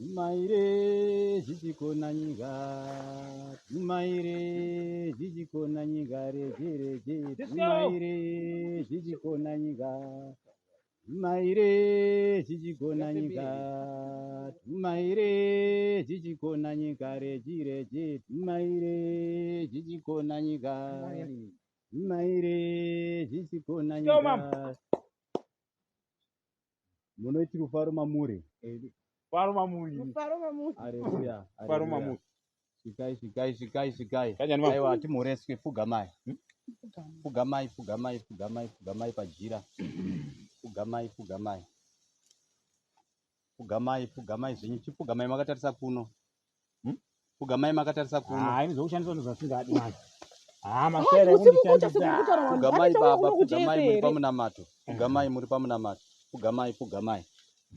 Tumaire zvichikona nyika, tumaire zvichikona nyika, reje reje, tumaire zvichikona nyika, tumaire zvichikona nyika, tumaire zvichikona nyika, reji reje, tumaire zvichikona nyika, tumaire zvichikona nyika. Munoiti rufaro mamuri. Rufaro mamuri. Rufaro mamuri. Haleluya. Rufaro mamuri. Svikai, svikai, svikai, svikai. Kanjani mama? Aiwa, timhoreswe, pfugamai. Pfugamai, pfugamai, pfugamai, pfugamai pajira. Pfugamai, pfugamai. Pfugamai, pfugamai zvenyu. Chipfugamai makatarisa kuno. Pfugamai makatarisa kuno. Ah, ini zvokushandiswa ndozvasingadi manje. Ah, Ah, masere usimukuta ekundishandisa. simukuta vanhu. Pfugamai Vanotaura baba, kuno kuti pfugamai yese muri here. pamunamato. Pfugamai muri pamunamato. Pfugamai, pfugamai.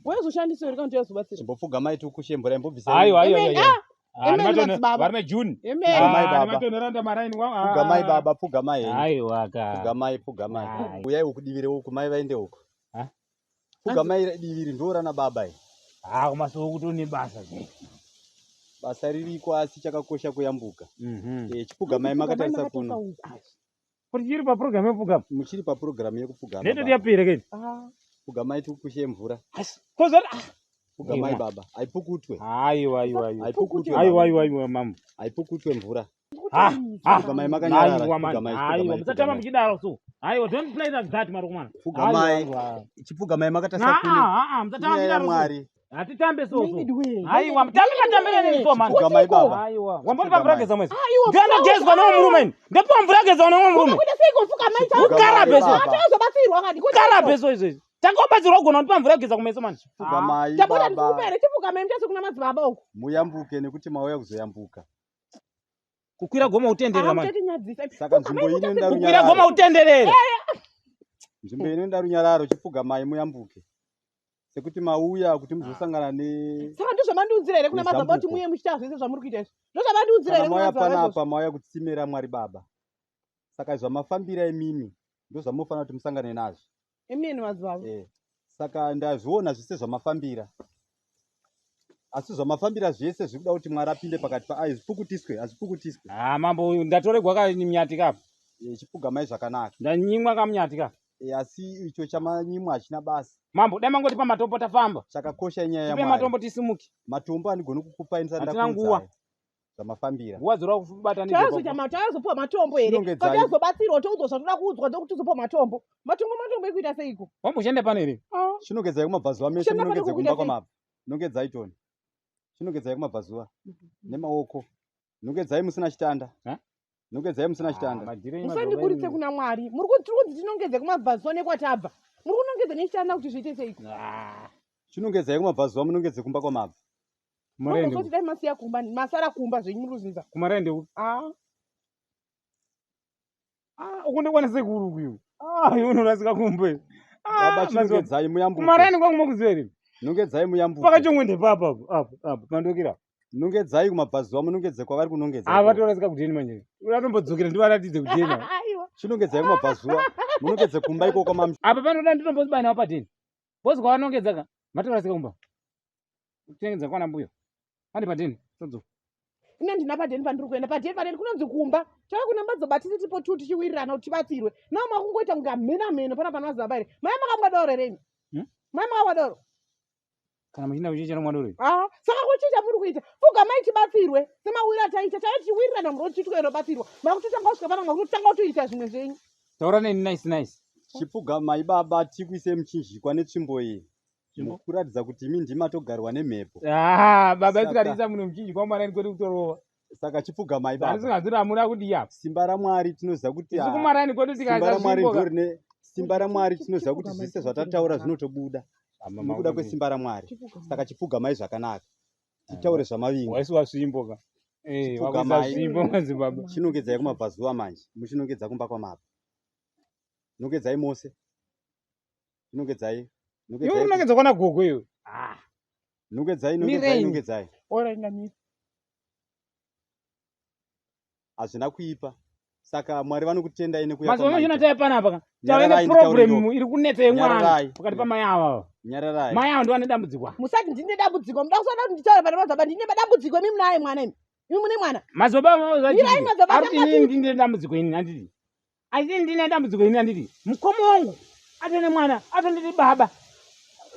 Waizoshandisa here kana kuti yazobatsira? Chimbopfugamai tikushe mvura imbobvisai. Aiwa, aiwa, Amen. aiwa. Ah, Ah, amen, madzibaba. Varume June. Amen. Pfugamai baba. Matonheranda maraini wangu. Pfugamai baba, pfugamai henyu. Aiwa ka. Pfugamai, pfugamai. Ai. Uyai uku divi reuku, mai vaende uku. Ha? Pfugamai divi iri ndoo rana baba iri. Ah, kumasoko kutone basa zve. Basa ririko asi chakakosha kuyambuka. Mhm. Eh, chipfugamai makatarisa kuno. Kuti chiri pa program yepfugama. Muchiri papurogiramu yekupfugama. Nete baba. yapera keni. Ah, Pfugamai tikushe mvura. Asi kozati ah. Pfugamai Ewa. baba. Haipukutwe. Aiwa, aiwa, aiwa. Haipukutwe. Aiwa, baba. aiwa, aiwa mambo. Haipukutwe mvura. Ah, ah. Pfugamai makanyarara. Aiwa man. Pfugamai, Aiwa, pfugamai, musatamba pfugamai. muchidaro so. Aiwa, don't play like that marukumana. Pfugamai. Aiwa. Chipfugamai makatarisa kuno. Ah, ah, musatamba Inyaya muchidaro so. yaMwari. Hatitambe so so. Anyway. Aiwa, mutambe matambire neni so man. Pfugamai baba. Aiwa, wambonipa mvura geza mwezi. Aiwa. Ndianogezwa neumwe murume ini. Ndapiwa mvura geza neumwe murume. Kuita seiko pfugamai Pfugamai Ukarabe so. baba. Tazobatsirwa kani. Karabe so izvezvi. Tangobatsirwa kugona kundipa mvura yekugeza kumeso manje. Pfugamai Tapota baba. ndikupere chipfugamai mutese kuna madzibaba uku. Muyambuke nekuti mauya kuzoyambuka. Kukwira gomo utenderera Ah, manje. mutetinyadzisa. Saka nzvimbo ino inoda Kukwira gomo runyararo. utenderere. Nzvimbo ino inoda runyararo. Chipfugamai muyambuke. Sekuti mauya kuti muzosangana ne Saka ndozvamandiunzira here kuna madzibaba kuti Nezambuko. muye muchiita zvese zvamuri kuita izvi. Ndozvamandiunzira kana here kuna mauya madzibaba izvozvo. panapa mauya kutsime raMwari baba. Saka zvamafambira imimi ndozvamunofanira kuti musangane nazvo. Amen madzibaba. Eh, saka ndazviona zvese zvamafambira asi zvamafambira zvese zviri kuda kuti Mwari apinde pakati pa ai zvipukutiswe hazvipukutiswe. Ah mambo uyu ndatoregwa kamunyati kapa. Eh, chipfugamai zvakanaka. Ndanyimwa kamunyati kapa. Eh, asi icho chamanyimwa hachina basa. Mambo dai mangotipa matombo tafamba. Chakakosha inyaya Tipe yaMwari. matombo tisimuke. Matombo andigoni kukupai ndisati Hatina nguva. ndakuudzai zvamafambira. Nguva dzora kubatanidza. Tazoita tazopiwa matombo here? Chinongedzai. Kana tazobatsirwa toudzwa zvatoda kuudzwa ndokuti tizopiwa matombo. Matombo matombo ekuita seiko? Wamboshanda pano here? Ah. Chinongedzai kumabvazuva mese Kushanda pano munongedze kukuita kumba sei? kwamabva. Nongedzai toni. Chinongedzai kumabvazuva nemaoko. Nongedzai musina chitanda. Ha? Nongedzai musina chitanda. Musandiburitse kuna Mwari. Muri kuti tiri kunzi tinongedze kumabvazuva nekwatabva. Muri kunongedza nechitanda kuti zviite seiko? Chinongedzai kumabvazuva munongedze kumba kwamabva. Kumarende. Mangozoti dai masiya kumba, masara kumba zvenyu muri kuzinza. Kumarende. Ah. Ah, uku ndikwana sekuru kuyu. Ah, iwe unorasika kumbe. Baba Ah, mazuva. chinongedzai muyambuke. Kumarende kwangu makuziva here? Nongedzai muyambuke. Pakachongwe ndepapa apo, apo, apo, pandokira. Nongedzai kumabvazuva munongedze kwavari kunongedza. Ah, ikoko. vatorasika kudheni manje. Uratombodzokera ndivaratidze kudheni. ava. Aiwa. Chinongedzai kumabvazuva munongedze kumba ikoko kwamam Apa panoda nditombozibana padheni. Bozi kwavanongedza ka, vatorasika kumba. Kuchengedza kwana mbuya. Handi padheni, todzoka. Ine ndina padheni pandiri kuenda. Padheni padheni kunonzi kumba. Tava kuna madzobatisi tipo tu tichiwirirana kuti tibatsirwe. Nawo makungoita kunge hameno hameno pana pana madzibaba here. Mai makamwa doro here imi? Hmm? Mai makamwa doro. Kana muchienda kuchechi mwana uri. Ah, saka kuchiita muri kuita. Pfugamai tibatsirwe. Semawiro ataita. Tava tichiwirirana muri kuti titoenobatsirwa. Makutotanga kusvika pana makutotanga kutoita zvimwe zvenyu. Taura neni nice nice. Chipfugamai baba tikuise muchinjikwa netsvimbo iyi. Tsvimbo? Kuratidza kuti imi ndimi matogarwa nemhepo. Ah, baba Saka- isikadisa munhu muchinji kwa mwana kwedu kutorova. Saka chipfugamai baba. Handisinganzira hamuna kudii apa. Simba raMwari tinoziva kuti Isu ah, kumarani kwedu simba tikaisa raMwari tsvimbo ka. ndorine simba raMwari tinoziva kuti zvese zvatataura zvinotobuda nekuda kwesimba raMwari. Saka chipfugamai zvakanaka. Titaure zvamavinga. Waisiwa svimbo ka. Eh, wakuisa Chipfugamai. svimbo madzibaba. Chinongedzai kumabvazuva manje. Muchinongedza kumba kwamabva. Nongedzai mose. Nongedzai. Iwe Nongedzai. unongedza kwana gogo iwe. Ah, Nongedzai, nongedzai, Mirei. nongedzai. Ora ndamira. Hazvina kuipa. Saka Mwari vanokutendai nekuuya Mazuva kwamaita. ano taiva panapa ka. Tave Nyararai, nditaure neproblem iri kunetsa yemwana Nyararai. pakati pamai ava ava. Nyararai. Mai ava ndo vane dambudziko ava. Musati ndine dambudziko, muda kusada kuti nditaure pana madzibaba, ndine dambudziko imi munaye mwana imi. Imi mune mwana. Madzibaba ava Mirai madzibaba ari kuti tangati- inini ndine dambudziko ini handiti. Asi ndine dambudziko ini handiti. Mukoma wangu atone mwana atonditi baba.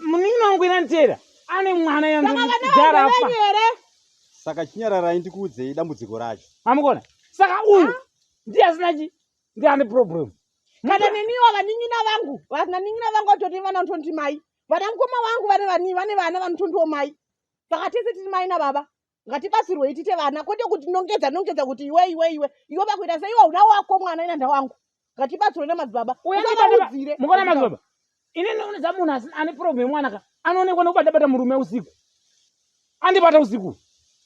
Munin'ina wangu inanditeera ane mwana Saka vana yanzodhara vangu afa. venyu here? Saka chinyararai ndikuudzei dambudziko racho. Amukona. Saka uyu ndiye asina chi ndiye ane problem. Kana neniwo vanin'ina vangu, vanin'ina vangu vatoti vana vanotondi mai. Vana mukoma vangu vane vani vane vana vanotondiwo mai. Saka tese tiri mai nababa. Ngatibatsirwei tiite vana kwete kuti nongedza nongedza kuti iwe iwe iwe. Iwe pakuita sei iwe una wako mwana ina ndawangu. Ngatibatsirwe namadzibaba. Uya Usavaudzire. Mukona madzibaba. Ini ndinoona munhu asina ane problem yemwana ka anoonekwa nekubata bata murume usiku. Andibata usiku.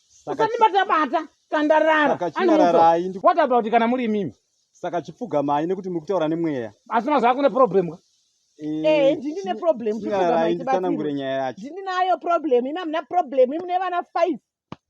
Saka Usandibata bata kandarara. Saka chinyararai What about kana muri imimi? Saka chipfugamai nekuti muri kutaura nemweya. Asi mazuva akune problem ka. Eh, ndini neproblem, Chinyararai chipfugamai nditsanangure tibatsirwe. nyaya yacho. Ndini nayo problem, imi hamuna problem, imi mune vana 5.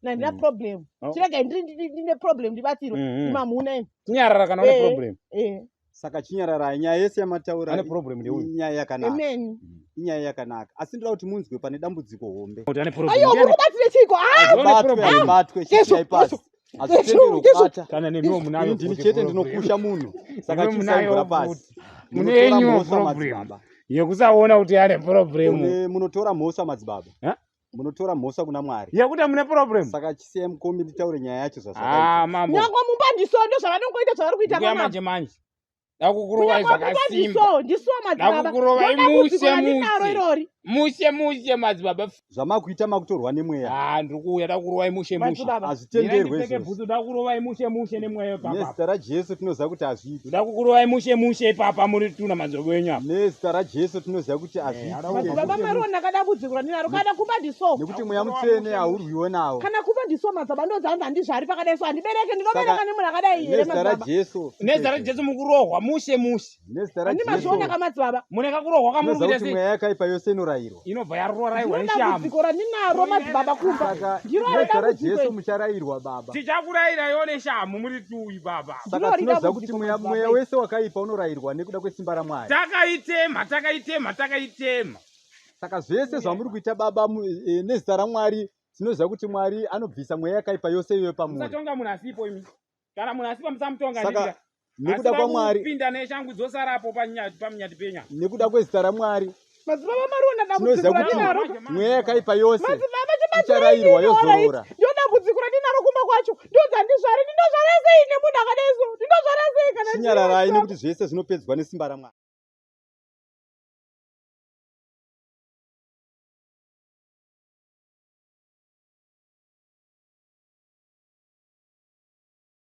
Nandina problem. Oh. Chiregai ndiri ndine problem ndibatsirwe. Mhm. Imi hamuna imi. Chinyarara kana une Eh. problem. Eh. Saka chinyararai nyaya yese yamataura Ane problem ndeuyu. inyaya yakanaka. Amen. Inyaya yakanaka. Asi ndoda kuti munzwe pane dambudziko hombe. Kuti ane problem. Aiwa, muri kubatsire chiiko? Ah! Ane Hazvibatwe, problem. hazvibatwe, Jesu, chisiyai pasi. Jesu, Hazvitenderwi Jesu. kubata. Kana nemiwo munayo Ini ndini futi chete problem. ndinokusha munhu. Saka Nemiwo chisiyai munayo mvura pasi. futi. Mune Munotora yenyu mhosva problem. madzibaba. Yekusaona kuti ane problem. Munotora mhosva madzibaba. Eh? Munotora mhosva kuna Mwari. Yekuti mune problem. Saka chisiyai mukombi nditaure nyaya yacho zvazvakaita. Ah mambo. Nyangwe mumba ndiso ndo zvavanongoita zvavari kuita Ndikuya panapa. manje manje. Ndakukurovai Kunyangwe mumba zvakasimba. ndiso, ndiso madzibaba. Ndakukurovai Ndo dambudziko mushe randinaro mushe. irori. Mushe mushe madzibaba. Zvamakuita makutorwa nemweya. Ah ndiri kuuya ndakurovai mushe mushe. Madzibaba. Hazvitenderwe Ndipfeke izvozvo. bhutsu ndakurovai mushe mushe nemweya ipapa. Nezita raJesu tinoziva kuti hazviiti. Ndakukurovai mushe mushe ipapa muri tuna madzibaba enyu apa. Nezita raJesu tinoziva kuti Eh, hazviiti. Madzibaba mariona kadambudziko randinaro. Kana kumba ndiso. Nekuti mweya mutsvene haurwiwe nawo. Kana kumba ndiso madzibaba ndonzi handizvari pakadai so handibereke ndinobereka Saka, nemunhu akadai here Nezita madzibaba. raJesu. Nezita raJesu mukurohwa mushe mushe. Nezita Handimazviona raJesu. kamadzibaba. Mune kakurohwa kamuri Tinoziva kuita kuti sei? mweya yakaipa yose inorayirwa. Inobva yaroraiwa Ndiro neshamu. dambudziko randinaro madzibaba kumba. Saka Ndiro nezita dambudziko raJesu iri. mucharayirwa baba. Tichakurayiraiwo neshamu muri tuyi baba. Saka Ndiro tinoziva kuti dambudziko mweya madzibaba mweya iri. wese wakaipa unorayirwa nekuda kwesimba raMwari. Takaitema takaitema takaitema. Saka zvese zvamuri kuita baba nezita raMwari tinoziva kuti Mwari anobvisa mweya yakaipa yose iyoyo pamuri. Musatonga munhu asipo imi. Kana munhu asipo musamutonga Saka handiti ka. nekuda Asi kwaMwari vakupinda neshangu dzosarapo pamunyati penya. nekuda kwezita raMwari Madzibaba mariona dambudziko tinoziva kuti randinaro. mweya yakaipa yose Madzibaba chibatsirei icharayirwa inini alright. yozorora. Ndo dambudziko randinaro kumba kwacho. Ndonzi handizvari. Ndinozvara sei nemunhu akadai so? Ndinozvara sei kana Chinyararai nekuti zvese zvinopedzwa nesimba raMwari.